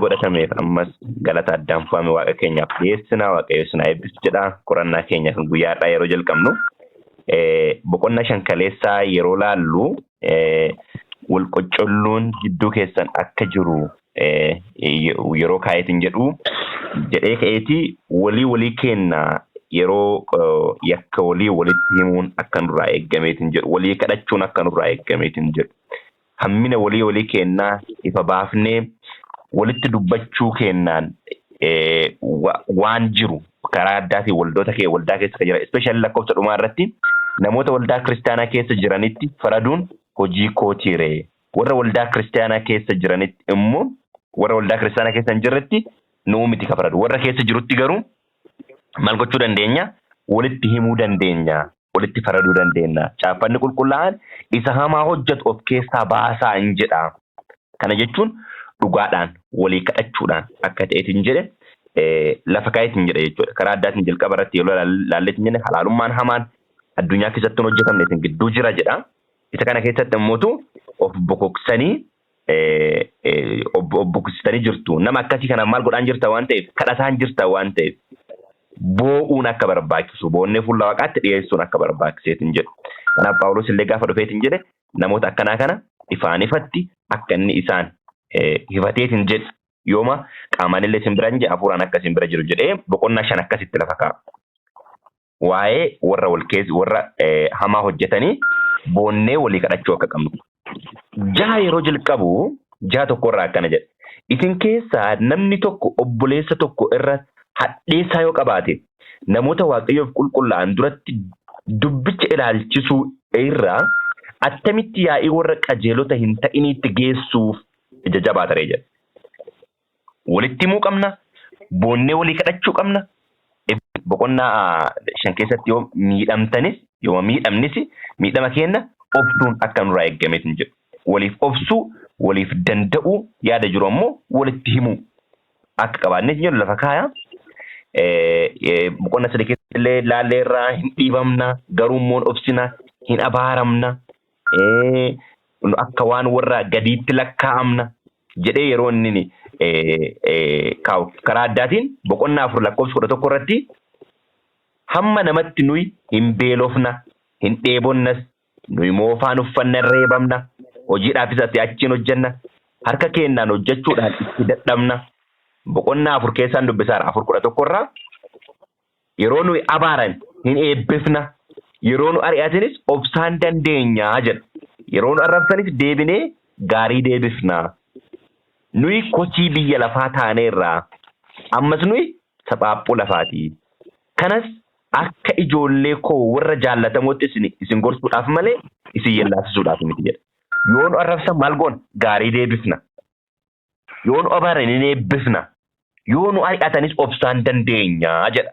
Godhatameef ammas galata addaan fo'ame Waaqa keenyaaf dhiyeessinaa. Waaqayyo isin haa eebbisu jedha. Qorannaa keenya kan guyyaa har'aa yeroo jalqabnu, boqonnaa 5 kaleessaa yeroo laallu, wal qoccolluun gidduu keessan akka jiru yeroo kaayetiin jedhu jedhee ka'eeti, walii walii keenna yeroo yakka walii walitti himuun akka nurraa eeggameetiin jedhu, walii kadhachuun akka nurraa eeggameetiin jedhu, hammina walii walii keennaa ifa baafnee walitti dubbachuu keennaan waan jiru karaa addaatiin waldoota kee waldaa keessa kan jiran, especially lakkoofsa dhumaa irratti, namoota waldaa kiristaanaa keessa jiranitti faraduun hojii kootiire, warra waldaa kiristaanaa keessa jiranitti immoo, warra waldaa kiristaanaa keessa hin jirretti nuu miti ka faradu. Warra keessa jirutti garuu maal gochuu dandeenya? Walitti himuu dandeenya, walitti faraduu dandeenya. Caaffanni qulqullaa'aan isa hamaa hojjetu of keessaa baasaa hin jedha. Kana jechuun dhugaadhaan walii kadhachuudhaan akka ta'eetiin jedhe lafa kaayetiin jedhe jechuudha. Karaa addaatiin jalqaba irratti yeroo laalleetiin jenne, halaalummaan hamaan addunyaa keessatti hin hojjetamne isin gidduu jira jedha. Isa kana keessatti immoo of bokoksanii of bokoksitanii jirtu. Nama akkasii kanaaf maal godhaan jirta waan ta'eef, kadhataan jirta waan ta'eef, boo'uun akka barbaachisu, boonnee fuula Waaqaatti dhiyeessuun akka barbaachiseetiin jedhu. Kanaaf Phaawulos illee gaafa dhufeetiin jedhe, namoota akkanaa kana ifaan ifatti akka inni isaan hifateetiin jedhe, yooma qaamaan illee isin bira hin jedhe, hafuuraan akka isin bira jiru jedhee boqonnaa 5 akkasitti lafa kaa'a. Waa'ee warra wal keessa warra hamaa hojjetanii boonnee walii kadhachuu akka qabnu. 6 yeroo jalqabu, 6:1 irraa akkana jedha. Isin keessaa namni tokko obboleessa tokko irra hadheessaa yoo qabaate, namoota Waaqayyoof qulqullaa'an duratti dubbicha ilaalchisuu irraa attamitti yaa'ii warra qajeelota hin ta'iniitti geessuuf ija jabaata ree jedha. Walitti himuu qabna, boonnee walii kadhachuu qabna. Boqonnaa 5 keessatti yoo miidhamtanis, yoo miidhamnis, miidhama keenya obsuun akka nurraa eeggameetiin jedhu. Waliif obsuu, waliif danda'uu, yaada jiru ammoo walitti himuu akka qabaannees jedhu lafa kaaya. Boqonnaa 3 keessatti illee laallee irraa hin dhiibamna, garuu immoo obsina, hin abaaramna, akka waan warra gadiitti lakkaa'amna jedhee yeroo inni kaa'u, karaa addaatiin boqonnaa 4 lakkoofsa 11 irratti, hamma namatti nuyi hin beelofna, hin dheebonnas, nuyi moofaan uffanna, hin reebamna, hojiidhaafis asii achiin hojjenna, harka keenyaan hojjechuudhaan itti dadhabna. Boqonnaa 4 keessaan dubbisaara, 4:11 irraa, yeroo nuyi abaaran hin eebbifna, yeroo nu ari'atanis obsaan dandeenyaa jedha. Yeroo nu arrabsanis deebinee gaarii deebifna. Nuyi kosii biyya lafaa taaneerraa, ammas nuyi saphaaphuu lafaati. Kanas akka ijoollee koo warra jaallatamootti isin gorsuudhaaf malee isin yellaasisuudhaaf miti jedha. Yoo nu arrabsan maal goona? Gaarii deebifna. Yoo nu abaaran hin eebbifna. Yoo nu ari'atanis obsaan dandeenya jedha.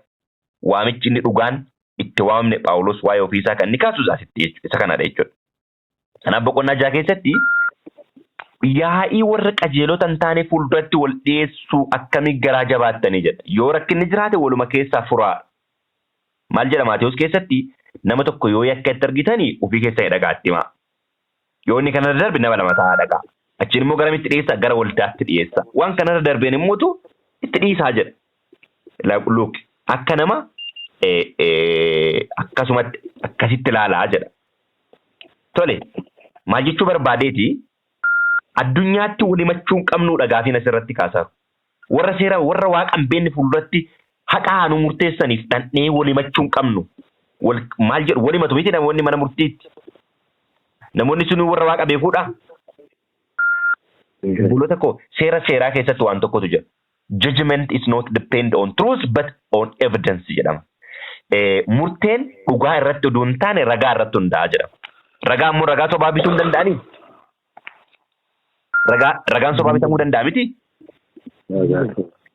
Waamichi inni dhugaan itti waamne, Phaawulos waa'ee ofiisaa kan inni kaasu asitti isa kanadha jechuudha. Kanaaf boqonnaa 6 keessatti yaa'ii warra qajeelota hin taane fuulduratti wal dhiyeessuu akkamii garaa jabaattanii jedha. Yoo rakkinni jiraate waluma keessaa furaa. Maal jedha Maatewos keessatti? Nama tokko yoo yakka itti argitanii, ofii keessanii dhagaatti himaa. Yoo inni kanarra darbe, nama lama ta'aa dhaqaa. Achiin immoo garamitti dhiyeessaa? Gara waldaatti dhiyeessaa. Waan kanarra darbeen immoo itti dhiisaa jedha. Luuk akka nama akkasumatti akkasitti ilaalaa jedha. Tole, maal jechuu barbaadeeti? Addunyaatti wal himachuu hin qabnuudha gaafiin asirratti kaasaa. Warra seera, warra Waaqa hin beekne fuulduratti haqaa nu murteessaniif dhandhee wal himachuu hin qabnu. Wal maal jedhu, wal himatu miti namoonni mana murtiitti? Namoonni sunuu warra Waaqa beekuudha? Obboloota koo, seera seeraa keessatti waan tokkotu jira. Judgment is not depend on truth but on evidence jedhama. Murteen dhugaa irratti oduu hin taane ragaa irratti hundaa'a jedhama. Ragaa immoo ragaa sobaa bituu hin danda'anii? Ragaan sobaa bitamuu danda'a miti?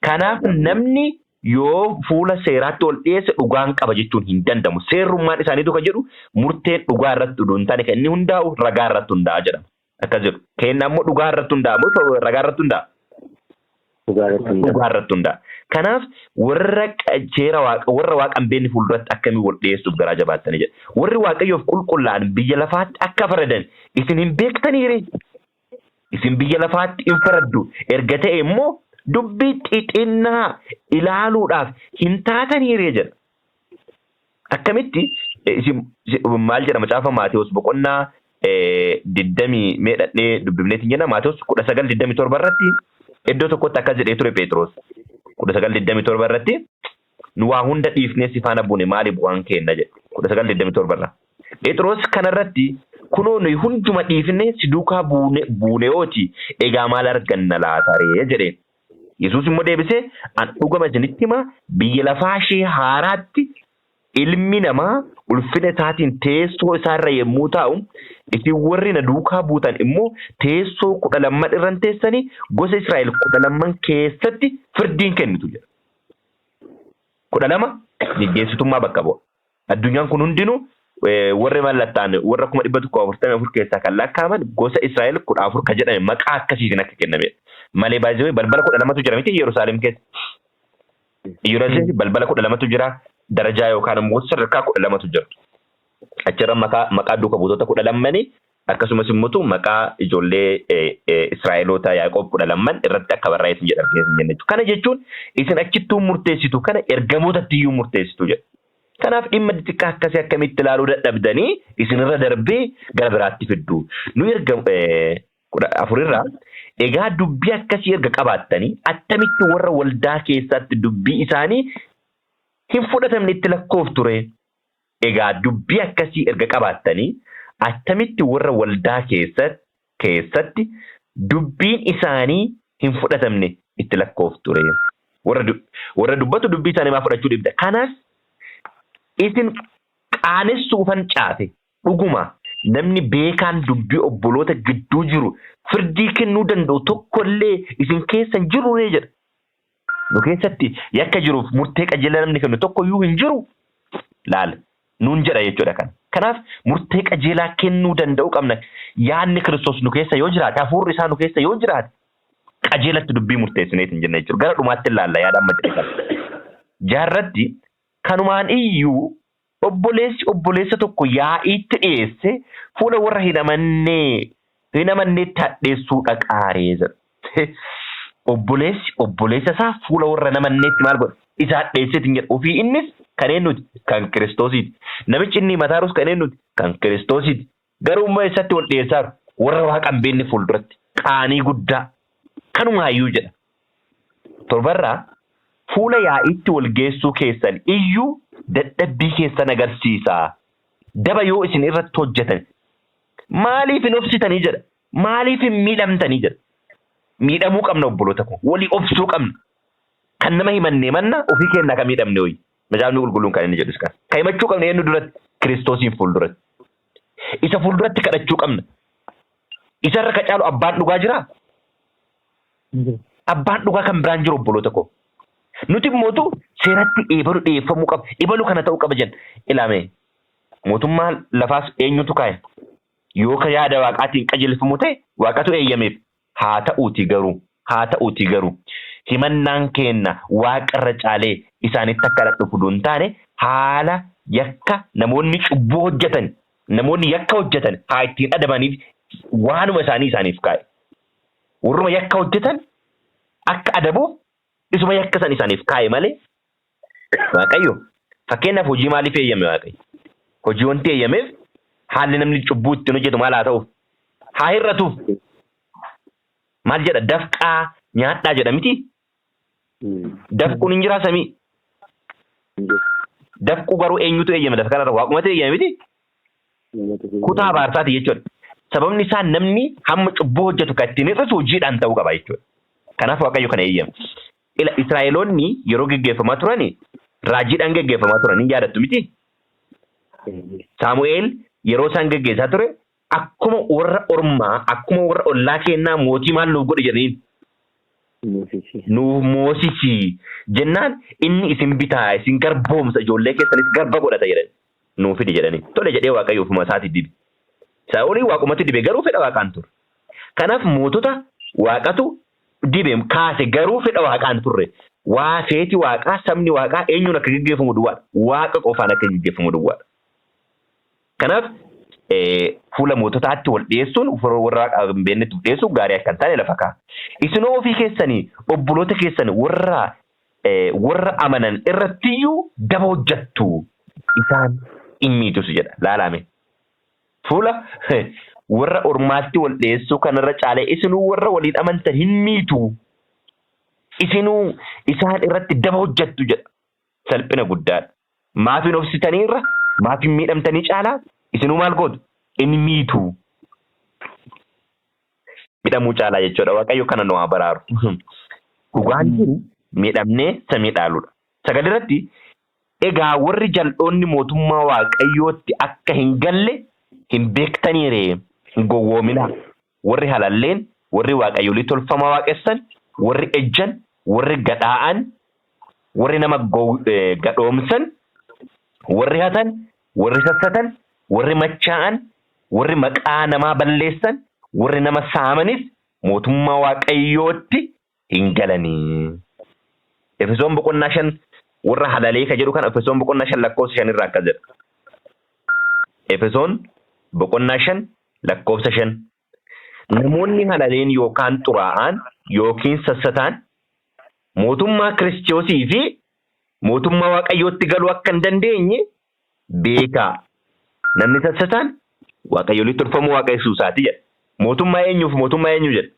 Kanaaf namni yoo fuula seeraatti ol dhiyeesse dhugaan qaba jechuun hin danda'amu. Seerrummaan isaaniitu kan jedhu, murteen dhugaa irratti oduu hin taane kan inni hundaa'u ragaa irratti hundaa'a jedhama. Akkas jedhu. Kenna immoo dhugaa irratti hundaa'a moo ragaa irratti hundaa'a? Dhugaa irratti hundaa'a. Dhugaa irratti hundaa'a. Kanaaf warra seera Waaqa, warra Waaqa hin beekne fuulduratti akkamii wal dhiyeessuuf garaa jabaattanii jedha. Warri Waaqayyoof qulqullaa'an biyya lafaatti akka faradan isin hin beektanii ree? Isin biyya lafaatti hin faraddu. Erga ta'e immoo Dubbii xixinnaa ilaaluudhaaf hin taataniiree jedha. Akkamitti maal jedha macaafa Maatewos boqonnaa 20 mee dhadhee dubbifneetiin jenna Maatewos 19:27 irratti iddoo tokkotti akkas jedhee ture Phexros. 19:27 irratti nu waa hunda dhiifnee si faana buune maali bu'aan keenna jedhe. 19:27 irra. Phexros kanarratti kunoo nuyi hunduma dhiifnee si duukaa buuneooti egaa maal arganna laataree jedheen. Yesuus immoo deebisee an dhugama isinitti hima biyya lafaa ishee haaraatti ilmi namaa ulfina isaatiin teessoo isaarra yommuu taa'u isin warri na duukaa buutan immoo teessoo 12 irran teessanii gosa Israa'el 12 keessatti firdiin kennitu jedha. 12 geggeessitummaa bakka bu'a. Addunyaan kun hundinuu warri mallattaan warra 144,000 keessaa kan lakkaa'aman gosa Israa'el 14 kan jedhame maqaa akkasiitiin akka kennamedha. Malee baay'ee balbala 12tu jira miti Yerusaalem keessa. Yerusaalem balbala 12tu jira. Darajaa yookaan immoo sadarkaa 12tu jira. Achirra maqaa duuka buutota 12 akkasumas immoo maqaa ijoollee Israa'eloota Yaaqoob 12 irratti akka barraa'e jedha. Kana jechuun isin achittuu murteessitu kana ergamootatti iyyuu murteessitu jedha. Kanaaf dhimma xixiqqaa akkasii akkamitti ilaaluu dadhabdanii isinirra darbee gara biraatti fiddu. Nu erga 14 irraa egaa dubbii akkasii erga qabaattanii attamitti warra waldaa keessatti dubbii isaanii hin fudhatamne itti lakkooftu ree? Egaa dubbii akkasii erga qabaattanii attamitti warra waldaa keessatti dubbiin isaanii hin fudhatamne itti lakkooftu ree? Warra dubbatu dubbii isaanii maa fudhachuu dhibda? Kanaaf isin qaanessuufan caafe dhuguma namni beekaan dubbii obboloota gidduu jiru firdii kennuu danda'u tokkollee isin keessa hin jiru ree jedha. Nu keessatti yakka jiruuf murtee qajeelaa namni kennu tokkoyyuu hin jiru laala nuun jedha jechuudha kana. Kanaaf murtee qajeelaa kennuu danda'u qabna. Yaadni Kiristoos nu keessa yoo jiraate, hafuurri isaa nu keessa yoo jiraate qajeelatti dubbii murteessineetiin jenna jechuudha. Gara dhumaatti ilaalla yaada amma jedhe kana. Jaarratti kanumaan iyyuu obboleessi obboleessa tokko yaa'iitti dhiyeesse fuula warra hin amanneetti hadheessuu dhaqaaree jedha. Obboleessi obboleessa isaa fuula warra hin amanneetti maal godha? Isa hadheesseetiin jedha. Ofii innis kan eenyuti? Kan Kiristoosiiti. Namichi inni mataarus kan eenyuti? Kan Kiristoosiiti. Garuu immoo eessatti wal dhiyeessaaru? Warra waaqa hin beekne fuulduratti. Qaanii guddaa. Kanumaayyuu jedha. Torbarraa fuula yaa'iitti wal geessuu keessan iyyuu dadhabbii keessan agarsiisa. Daba yoo isin irratti hojjetan maaliif hin obsitanii jedha. Maaliif hin miidhamtanii jedha. Miidhamuu qabna obboloota koo. Walii obsuu qabna. Kan nama himannee manna ofii keenyaa kan miidhamne hoyi. Macaafni qulqulluun kan inni jedhus kana. Kan himachuu qabna eenyu duratti? Kiristoosiin fuulduratti. Isa fuulduratti kadhachuu qabna. Isarra kan caalu abbaan dhugaa jiraa? Abbaan dhugaa kan biraan jiru obboloota koo. Nuti immootu seeratti eebalu dhiyeeffamuu qaba. Ebalu kana ta'uu qaba jenna. Ilaame mootummaa lafaas eenyutu kaa'e? Yoo ka yaada waaqaatiin qajeelfamu ta'e waaqatu eeyyameef. Haa ta'uutii garuu haa ta'uutii garuu himannaan keenna waaqarra caalee isaanitti akka dhufu hin taane haala yakka namoonni cubbuu hojjetan namoonni yakka hojjetan haa ittiin adabaniif waanuma isaanii isaaniif kaa'e. Warruma yakka hojjetan akka adabuuf isuma yakka san isaaniif kaa'e malee Waaqayyo fakkeenyaaf hojii maaliif eeyyame Waaqayyo? Hojii wanti eeyyameef haalli namni cubbuu ittiin hojjetu maal haa ta'uuf? Haa hir'atuuf. Maal jedha? Dafqaa nyaadhaa jedha miti? Dafquun hin jiraa samii? Dafquu garuu eenyutu eeyyame lafa kanarra? Waaqumatu eeyyame miti? Kutaa abaarsaati jechuudha. Sababni isaa namni hamma cubbuu hojjetu kan ittiin hir'isu hojiidhaan ta'uu qaba jechuudha. Kanaaf Waaqayyo kana eeyyame. Ila Israa'eloonni yeroo geggeeffamaa turan raajiidhaan geggeeffamaa turan hin yaadattu miti? Saamu'eel yeroo isaan geggeessaa ture akkuma warra ormaa akkuma warra ollaa keennaa mootii maal nuuf godhe jedhaniin nuuf moosisi jennaan inni isin bitaa isin garboomsa ijoollee keessanis garba godhata jedhan nuuf fidi jedhanii tole jedhee Waaqayyo ofuma isaatii dibe. Saa'olii waaqumatti dibe garuu fedha waaqaan ture. Kanaaf mootota waaqatu dibe kaase garuu fedha waaqaan turre. Waa feeti waaqaa sabni waaqaa eenyuun akka geggeeffamu duwwaadha. Waaqa qofaan akka geggeeffamu duwwaadha. Kanaaf Fuula moototaatti wal dhiyeessuun, fuula warra Waaqa hin beeknetti of dhiyeessuun gaarii akka hin taane lafa kaa'a. Isinoo ofii keessanii obboloota keessan warra amanan irrattiyyuu daba hojjettu, isaan in miitus jedha. Laalaame. Fuula warra ormaatti wal dhiyeessuu kanarra caalee isinuu warra waliin amantan hin miitu. Isinuu isaan irratti daba hojjettu jedha. Salphina guddaadha. Maaf hin obsitanii irra, maaf hin miidhamtanii caalaa isinuu maal gootu? In miitu. Miidhamuu caalaa jechuudha. Waaqayyo kana nu haa baraaru. Dhugaan jiru miidhamnee samii dhaaluudha. 9 irratti, egaa warri jal'oonni mootummaa Waaqayyootti akka hin galle hin beektanii ree? Hin gowwoominaa. Warri halalleen, warri waaqayyolii tolfamaa waaqessan, warri ejjan, warri gadhaa'an, warri nama gadhoomsan, warri hatan, warri sassatan, warri machaa'an, warri maqaa namaa balleessan, warri nama saamanis mootummaa Waaqayyootti hin galanii. Efesoon boqonnaa 5, warra halalee ka jedhu kana Efesoon boqonnaa 5 lakkoofsa 5 irraa akkas jedha. Efesoon boqonnaa 5 lakkoofsa 5. Namoonni halaleen yookaan xuraa'aan yookiin sassataan mootummaa Kiristoosii fi mootummaa Waaqayyootti galuu akka hin dandeenye beekaa. Namni sassataan waaqayyolii tolfamoo waaqessuu isaati jedha. Mootummaa eenyuuf mootummaa eenyu jedha?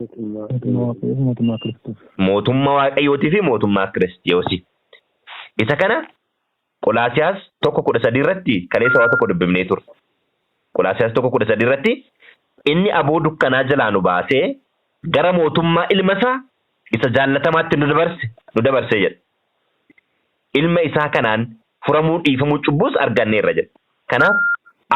Mootummaa Waaqayyoo fi mootummaa Kiristoos. Mootummaa Waaqayyootii fi mootummaa Kiristoosii. Isa kana Qolaasiyaas 1:13 irratti kaleessa waa tokko dubbifnee turre. Qolaasiyaas 1:13 irratti, inni aboo dukkanaa jalaa nu baasee gara mootummaa ilma isaa isa jaallatamaatti nu dabarse jedha. Ilma isaa kanaan furamuu, dhiifamuu cubbuus arganneerra jedha. Kanaaf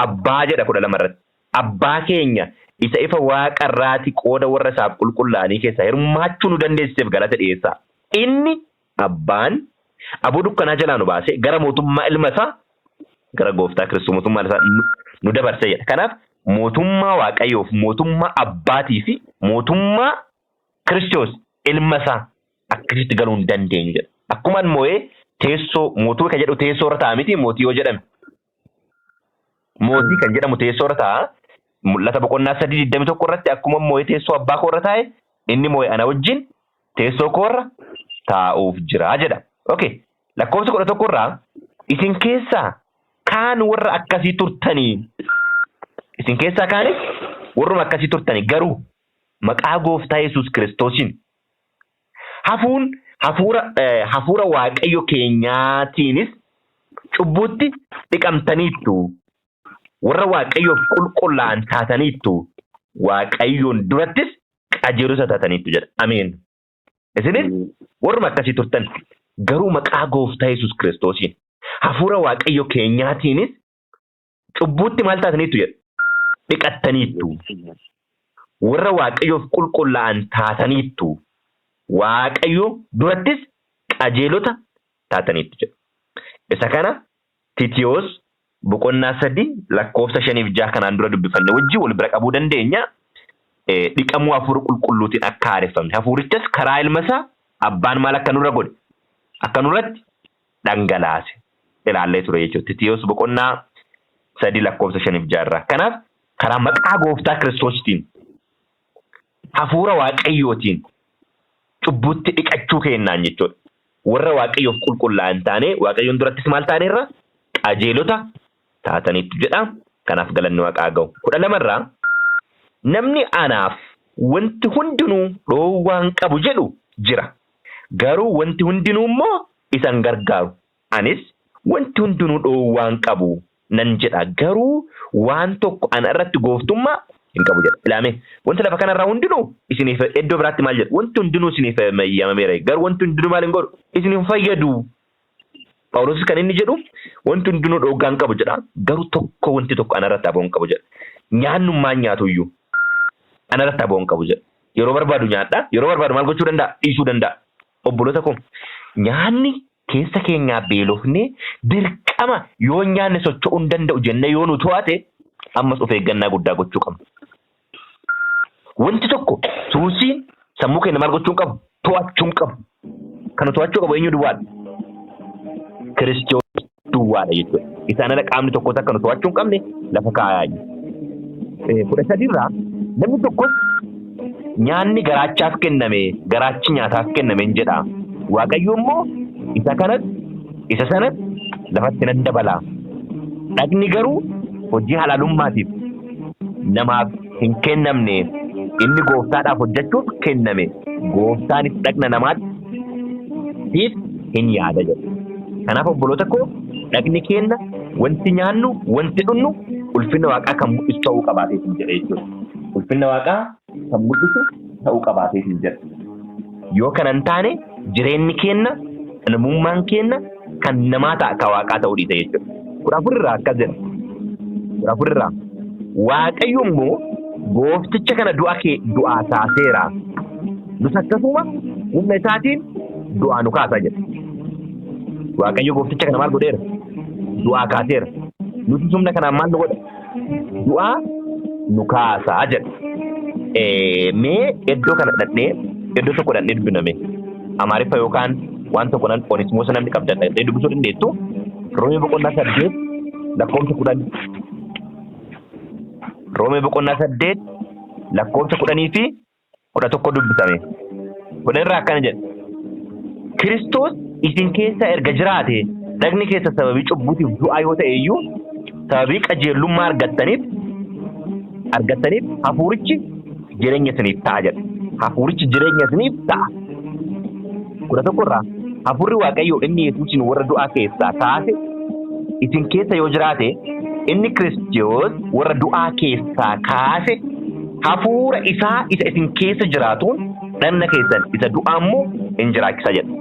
abbaa jedha 12 irratti. Abbaa keenya isa ifa waaqa irraati qooda warra isaaf qulqullaa'anii keessaa hirmaachuu nu dandeessiseef galata dhiyeessaa. Inni abbaan aboo dukkanaa jalaa nu baasee gara mootummaa ilma isaa, gara gooftaa Kiristoos mootummaa isaa nu dabarsee jedha. Kanaaf mootummaa Waaqayyoof, mootummaa abbaatii fi mootummaa Kiristoos ilma isaa akkasitti galuu hin dandeenyu jedha. Akkuma moo'ee teessoo, mootuu kan jedhu teessoo irra taa'a miti, mootii yoo jedhame. Mootii kan jedhamu teessoo irra taa'a. Mul'ata boqonnaa 3:21 irratti, akkuma moo'ee teessoo abbaa koo irra taa'e, inni moo'e ana wajjin teessoo koo irra taa'uuf jira jedha. Okay. Lakkoofsa 11 irraa, isin keessaa kaan warra akkasii turtanii, isin keessaa kaanis warruma akkasii turtanii, garuu maqaa gooftaa Yesuus Kiristoosiin, hafuun hafuura hafuura Waaqayyo keenyaatiinis cubbuutti dhiqamtaniittu, warra Waaqayyoof qulqullaa'an taataniittu, Waaqayyoon durattis qajeelota taataniittu jedha. Ameen. Isinis warruma akkasii turtan, garuu maqaa gooftaa Yesuus Kiristoosiin, hafuura Waaqayyo keenyaatiinis cubbuutti maal taataniittu jedha? Dhiqattaniittu. Warra Waaqayyoof qulqullaa'an taataniittu. Waaqayyo durattis qajeelota taataniittu jedha. Isa kana Titiyoos boqonnaa 3 lakkoofsa 5f 6 kanaan dura dubbifanne wajjin wal bira qabuu dandeenya. Dhiqamuu hafuura qulqulluutiin akka haareffamne. Hafuurichas karaa ilma isaa abbaan maal akka nurra godhe? Akka nurratti dhangalaase ilaallee ture jechuudha. Titiyoos boqonnaa 3 lakkoofsa 5f 6 irraa. Kanaaf karaa maqaa gooftaa Kiristoositiin, hafuura Waaqayyootiin cubbuutti dhiqachuu kennaan jechuudha. Warra Waaqayyoof qulqullaa'an taanee Waaqayyoon durattis maal taaneerra? Qajeelota taataniittu jedha. Kanaaf galanni Waaqaa ga'u. 12 irraa, namni anaaf wanti hundinuu dhoowwaan qabu jedhu jira. Garuu wanti hundinuu immoo isa hin gargaaru. Anis wanti hundinuu dhoowwaan qabu nan jedha. Garuu waan tokko ana irratti gooftummaa hin qabu jedha. Ilaamee, wanti lafa kanarraa hundinuu isiniif, iddoo biraatti maal jedha? Wanti hundinuu isiniif eeyyamameera. Garuu wanti hundinuu maal hin godhu? Isin hin fayyadu. Phaawulos kan inni jedhu wanti hundinuu dhooggaa hin qabu jedha. Garuu tokko, wanti tokko ana irratti aboo hin qabu jedha. Nyaannummaan nyaatu iyyuu ana irratti aboo hin qabu jedha. Yeroo barbaadu nyaadha. Yeroo barbaadu maal gochuu danda'a? Dhiisuu danda'a. Obboloota koo, nyaanni keessa keenyaa beelofnee dirqama yoo nyaanne socho'uu hin danda'u jennee yoo nu to'ate, ammas of eeggannaa guddaa gochuu qabna. Wanti tokko, suusiin sammuu keenya maal gochuu hin qabu? To'achuu hin qabu. Kan to'achuu qabu eenyu duwwaadha? Kiristoos Duwwaadha jechuudha. Isaan ala qaamni tokkos akka nu to'achuu hin qabne lafa kaayaa jiru. 13rraa namni tokkos nyaanni garaachaaf kenname, garaachi nyaataaf kenname hin jedha. Waaqayyo immoo isa kanas isa sanas lafatti nan dabala. Dhagni garuu hojii halalummaatiif namaaf hin kennamne, inni gooftaadhaaf hojjechuuf kenname. Gooftaanis dhagna namaatiif hin yaada jedha. Kanaaf obboloota koo, dhagni keenna, wanti nyaannu, wanti dhunnu ulfina Waaqaa kan mul'isu ta'uu qabaateetiin jedha jechuudha. Ulfina Waaqaa kan mul'isu ta'uu qabaateetiin jedha. Yoo kana hin taane jireenyi keenna, namummaan keenna kan namaa ta'a, kan Waaqaa ta'uu dhiisa jechuudha. 14rraa akkas jedha. 14rraa Waaqayyo immoo goofticha kana du'a kee du'aa kaaseera. Nus akkasuma humna isaatiin du'aa nu kaasa jedha. Waaqayyo goofticha kana maal godheera? Du'aa kaaseera. Nutis humna kanaan maal nu godha? Du'aa nu kaasaa jedha. Mee iddoo kana dhaqnee, iddoo tokko dhaqnee dubbiname. Amaariffa yookaan waan tokko nan Onismoosa namni qabdan dhaqnee dubbisuu dandeettu. Roomee boqonnaa 8 lakkoofsa 10. Roomee boqonnaa 8 lakkoofsa 10 fi 11 dubbisame. 10rraa akkana jedha. Kiristoos isin keessa erga jiraate, dhagni keessa sababii cubbuutiif du'aa yoo ta'e iyyuu, sababii qajeelummaa argattaniif hafuurichi jireenya isiniif ta'a jedha. Hafuurichi jireenya isiniif ta'a. 11rraa hafuurri Waaqayyoo inni Yesuusin warra du'aa keessaa kaase isin keessa yoo jiraate, inni Kiristoos warra du'aa keessaa kaase hafuura isaa isa isin keessa jiraatuun dhagna keessan isa du'aa immoo in jiraachisa jedha.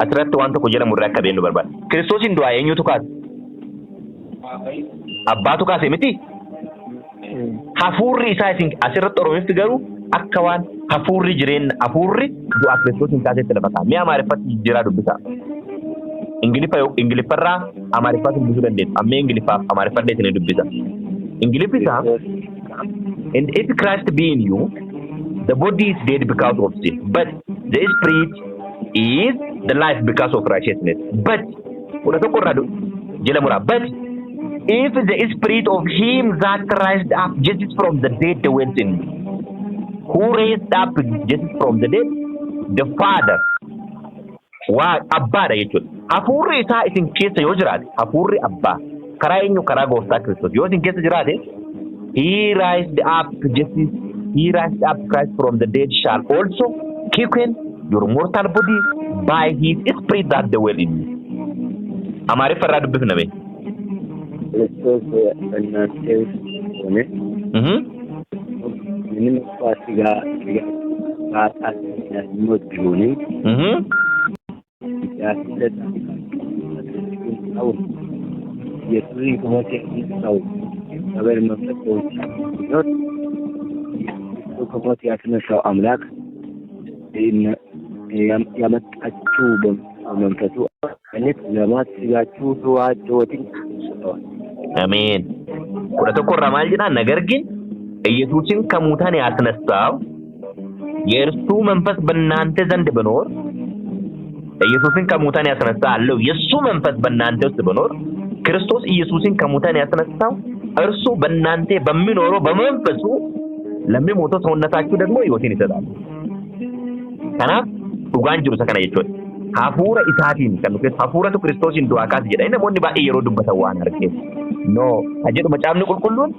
Asirratti waan tokko jedhamu irraa akka beeknu barbaada. Kiristoosin du'aa eenyutu kaase? Abbaatu kaase miti? Hafuurri isaa isin asirratti Oromifti garuu akka waan hafuurri jireenya, hafuurri du'aa Kiristoosin kaasetti lafa kaa'a. Mee Amaariffatti jijjiiraa dubbisaa. Ingiliffa yoo Ingiliffarraa Amaariffaa dubbisuu dandeessu. Ammee Ingiliffaaf Amaariffallee isinii dubbisa. Ingiliffi isaa, "And if Christ be in you, the body is dead because of sin, but the spirit is the life because of righteousness." But 11rraa jala muraa. "But if the spirit of him that raised up Jesus from the dead dwells in you." Who raised up Jesus from the dead? The Father. Waa abbaadha jechuudha. Hafuurri isaa isin keessa yoo jiraate, hafuurri abbaa karaa eenyu? Karaa gooftaa Kiristoos yoo isin keessa jiraate, he raised up Jesus, he raised up Christ from the dead shall also quicken your mortal body by his spirit that dwell in you. Amaariffa irraa dubbifna mee. ክርስቶስ በእናንተ ውስጥ ሆነ ምንም እንኳ ስጋ በኃጢአት የሚሞት ቢሆንም ለጻድቃችሁ ኢየሱስን ከሞት ያስነሳው እግዚአብሔር መንፈስ በውስጣችሁ ቢኖር፣ ኢየሱስ ከሞት ያስነሳው አምላክ ያመጣችሁ በመንፈሱ አማካኝነት ለሟች ስጋችሁ ሕይወትን ይሰጠዋል። አሜን። 11rraa maal jedhaa? ነገር ግን ኢየሱስን ከሙታን ያስነሳው የእርሱ መንፈስ በእናንተ ዘንድ ቢኖር፣ ኢየሱስን ከሙታን ያስነሳ አለው የእሱ መንፈስ በእናንተ ውስጥ ቢኖር፣ ክርስቶስ ኢየሱስን ከሙታን ያስነሳው እርሱ በእናንተ በሚኖረው በመንፈሱ ለሚሞተው ሰውነታችሁ ደግሞ ሕይወትን ይሰጣል። Kanaaf dhugaan jiru isa kana jechuudha. Hafuura isaatiin kan nu keessa hafuuratu Kiristoosin du'aa kaase jedha. Namoonni baay'ee yeroo dubbatan waan argeef. No, kan jedhu macaafni qulqulluun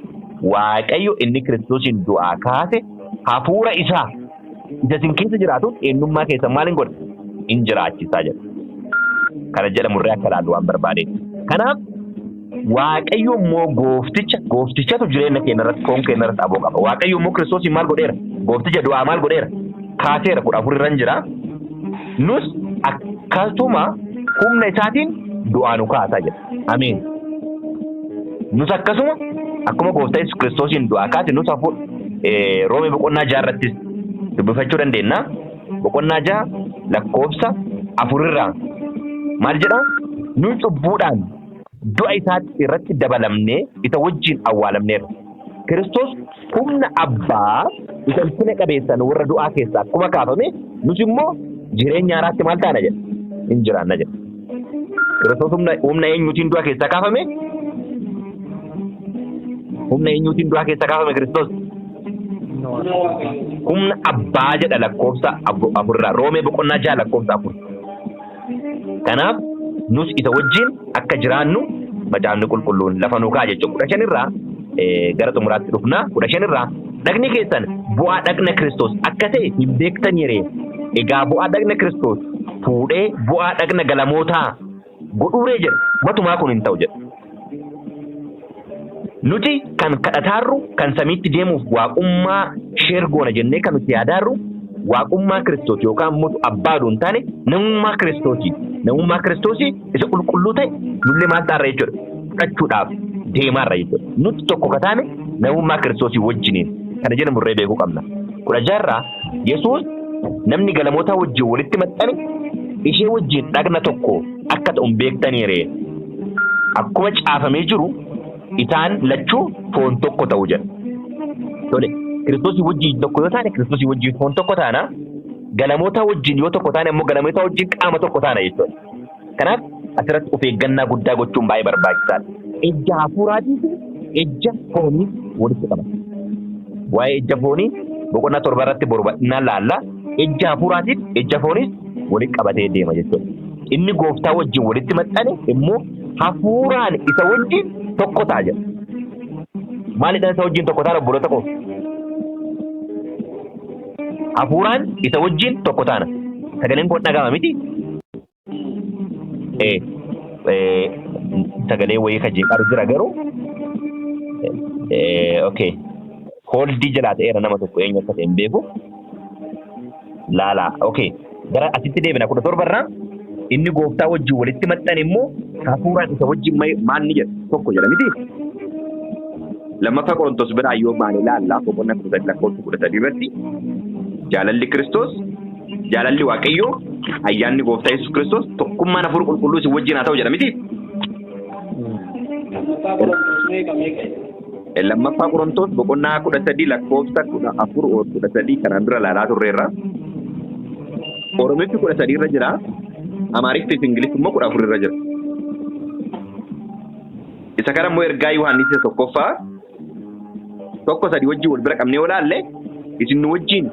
Waaqayyo inni Kiristoosin du'aa kaase hafuura isaa isa isin keessa jiraatuun eenyummaa keessan maal hin godha? Hin jiraachisaa jedha. Kana jedhamurree akka ilaallu waan barbaadeef. Kanaaf Waaqayyo immoo goofticha, gooftichatu jireenya keenya irratti, foon keenya irratti aboo qaba. Waaqayyo immoo Kiristoosiin maal godheera? Goofticha du'aa maal godheera? Kaaseera. 14 irra jira. Nus akkasuma humna isaatiin du'aa nu kaasaa jedha. Ameen. Nus akkasuma akkuma gooftaa Yesuus Kiristoosiin du'aa kaase nus hafuur Roomee boqonnaa 6 irrattis dubbifachuu dandeenya. Boqonnaa 6 lakkoofsa 4rraa maal jedhaa? Nu cubbuudhaan du'a isaatti irratti dabalamnee isa wajjin awwaalamneerra. Kiristoos humna abbaa isa ulfina qabeessaan warra du'aa keessaa akkuma kaafame, nus immoo jireenya haaraatti maal taana jedha? Hin jiraanna jedha. Kiristoos humna eenyuutiin du'a keessaa kaafame? Humna eenyuutiin du'a keessaa kaafame Kiristoos? Humna abbaa jedha lakkoofsa 4 irraa, Roomee boqonnaa 6 lakkoofsa 4. Kanaaf nus isa wajjin akka jiraannu macaafni qulqulluun lafa nuu kaa'a jechuudha. 15 irraa gara xumuraatti dhufna. 15 irraa, dhagni keessan bu'aa dhagna Kiristoos akka ta'e hin beektanii ree? Egaa bu'aa dhagna Kiristoos fuudhee bu'aa dhagna galamootaa godhuuree jedha. Matumaa kun hin ta'u jedha. Nuti kan kadhataarru, kan samiitti deemuuf waaqummaa share goona jennee kan nuti yaadaarru, waaqummaa Kiristoos yookaan immoo abbaa odoo hin taane namummaa Kiristoosii. Namummaa Kiristoosii isa qulqulluu ta'e nullee maal ta'arra jechuudha? Fudhachuudhaaf deemaarra jechuudha. Nuti tokko ka taane namummaa Kiristoosii wajjiniin kana jedhamu irree beekuu qabna. 16 irraa, Yesuus namni galamoota wajjin walitti maxxane ishee wajjin dhagna tokko akka ta'u hin beektanii ree? Akkuma caafamee jiru, isaan lachuu foon tokko ta'u jedha. Tole, Kiristoosii wajjin tokko yoo taane, Kiristoosii wajjin foon tokko taana. Galamoota wajjin yoo tokko taane immoo galamoota wajjin qaama tokko taana jechuudha. Kanaaf asirratti of eeggannaa guddaa gochuun baay'ee barbaachisaadha. Ejja hafuuraatii fi ejja foonii walitti qaba. Waa'ee ejja foonii boqonnaa 7 irratti boru bal'inaan laalla. Ejja hafuuraatiif ejja fooniis walitti qabatee deema jechuudha. Inni gooftaa wajjin walitti maxxane immoo hafuuraan isa wajjin tokko ta'a jedha. Maalidhaan isa wajjin tokko taana, obboloota koo? Hafuuraan isa wajjin tokko taana. Sagaleen kun dhaga'ama miti? Sagalee wayii ka jeeqaa jira garuu. Okay. Hold jalaa ta'eera nama tokko, eenyu akka ta'e hin beeku. Laalaa. Okay. Gara asitti deebina, 17 irraa, inni gooftaa wajjin walitti maxxane immoo hafuuraan isa wajjin maal ni jedha? Tokko jedha miti? Lammaffaa Qorontos biraa yoo maal ilaalla, boqonnaa 13 lakkoofsa 13 irratti, jaalalli Kiristoos, jaalalli Waaqayyoo, ayyaanni gooftaa Yesuus Kiristoos, tokkummaan hafuura qulqulluu isin wajjin haa ta'u jedha miti? Lammaffaa Qorontos meeqa meeqa? Lammaffaa Qorontos boqonnaa 13 lakkoofsa 14 or 13 kanaan dura ilaalaa turreerra. Oromiffi 13 irra jira. Amaariffii fi Ingiliffi immoo 14 irra jira. Isa kana immoo ergaa Yohaannis isa tokkoffaa 1:3 wajjin wal bira qabnee yoo ilaalle, isin nu wajjin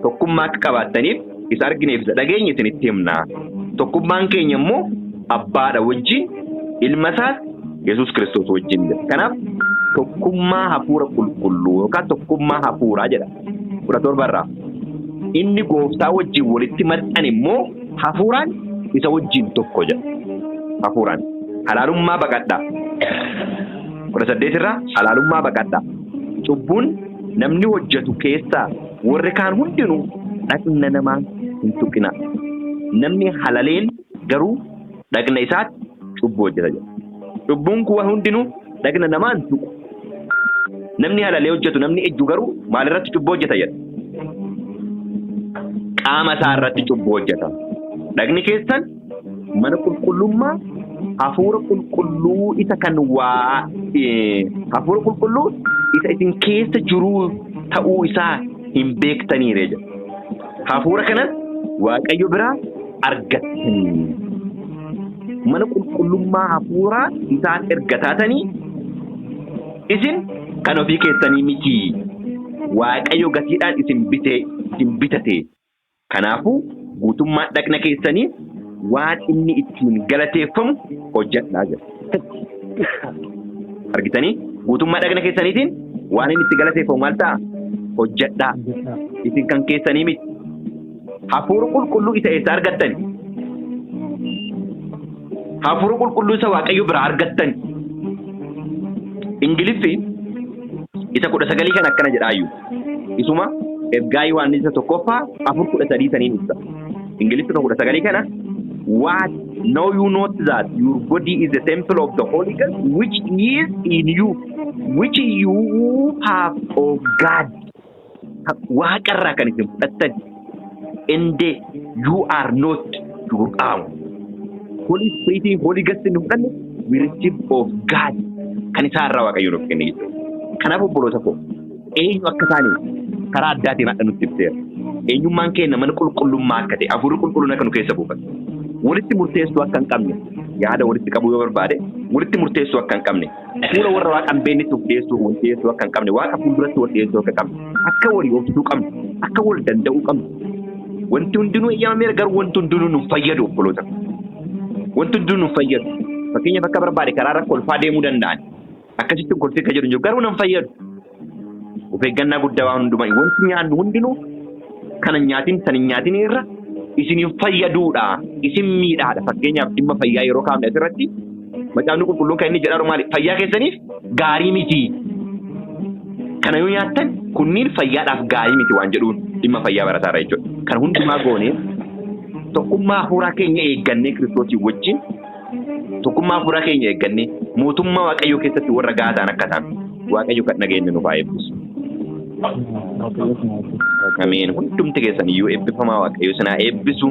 tokkummaa akka qabaattaniif isa argineef isa dhageenye isinitti himna. Tokkummaan keenya immoo abbaadha wajjin, ilma isaas Yesuus Kiristoos wajjin jedha. Kanaaf tokkummaa hafuura qulqulluu yookaan tokkummaa hafuuraa jedha. 17 irraa. Inni gooftaa wajjin walitti maxxane immoo hafuuraan isa wajjin tokko jedha. Hafuuraan. Halaalummaa baqadhaa. 18 irraa, halaalummaa baqadhaa. Cubbuun namni hojjetu keessaa warri kaan hundinuu dhagna namaa hin tuqina. Namni halaleen garuu dhagna isaatti cubbuu hojjeta jedha. Cubbuun kun hundinuu dhagna namaa hin tuqu. Namni halalee hojjetu, namni ejju garuu maalirratti cubbuu hojjeta jedha? Qaama isaa irratti cubbuu hojjeta. Dhagni keessan mana qulqullummaa hafuura qulqulluu isa kan waa hafuura qulqulluu isa isin keessa jiruu ta'uu isaa hin beektaniire jedha. Hafuura kanas Waaqayyo biraa argattanii. Mana qulqullummaa hafuuraa isaan erga taatanii isin kan ofii keessanii miti. Waaqayyo gatiidhaan isin bite, isin bitate. Kanaafuu guutummaa dhagna keessanii waan inni ittiin galateeffamu hojjedhaa jedha. Argitanii, guutummaa dhagna keessaniitiin waan inni itti galateeffamu maal ta'a? Hojjedhaa. Isin kan keessanii miti. Hafuura qulqulluu isa eessaa argattani? Hafuura qulqulluu isa Waaqayyo biraa argattani. Ingiliffi isa 19 kan akkana jedhaayyuu. Isuma ergaa Yohaannis isa tokkoffaa 4:13 saniin ibsa. Ingiliffi kan 19 kana, "What, know you not that your body is the temple of the Holy Ghost which is in you, which you have of God?" Waaqarraa kan isin fudhattan, and you are not your own. Holy Spirit, Holy Ghost nu fudhanne, we receive of God, kan isaa irraa Waaqayyo nuuf kenne jechuudha. Kanaaf obboloota koo, eenyu akka taane karaa addaatiin hadha nutti ibseera. Eenyummaan keenya mana qulqullummaa akka ta'e, hafuurri qulqulluun akka nu keessa buufate. Walitti murteessuu akka hin qabne, Yaada walitti qabuu yoo barbaade walitti murteessuu akka hin qabne, fuula warra waaqa hin beeknetti of dhiyeessuu wal dhiyeessuu akka hin qabne, waaqa fuulduratti wal dhiyeessuu akka qabne, akka walii obsuu qabnu, akka wal danda'uu qabnu. Wanti hundinuu eeyyamameera, garuu wanti hundinuu nu fayyadu, obboloota. Wanti hundinuu nu fayyadu. Fakkeenyaaf akka barbaade karaa irra kolfaa deemuu danda'an. Akkasitti kolfee akka jedhu hin jiru, garuu nan fayyadu. Of eeggannaa guddaa waan hundumaa, wanti nyaannu hundinuu kana nyaatin san hin nyaatin irra isin hin fayyaduudha, isin miidhaadha. Fakkeenyaaf dhimma fayyaa yeroo kaafne asirratti Macaafni Qulqulluun kan inni jedharu maali? Fayyaa keessaniif gaarii miti. Kana yoo nyaattan kunniin fayyaadhaaf gaarii miti waan jedhuun dhimma fayyaa barataarra jechuudha. Kan hundumaa goonee tokkummaa hafuuraa keenya eeggannee, Kiristoosii wajjin tokkummaa hafuuraa keenya eeggannee, mootummaa Waaqayyoo keessatti warra gahaa ta'an akka ta'an Waaqayyo kan dhageenye nuuf haa eebbisu. Ameen. Hundumti keessan iyyuu eebbifamaa, Waaqayyo isin haa eebbisu.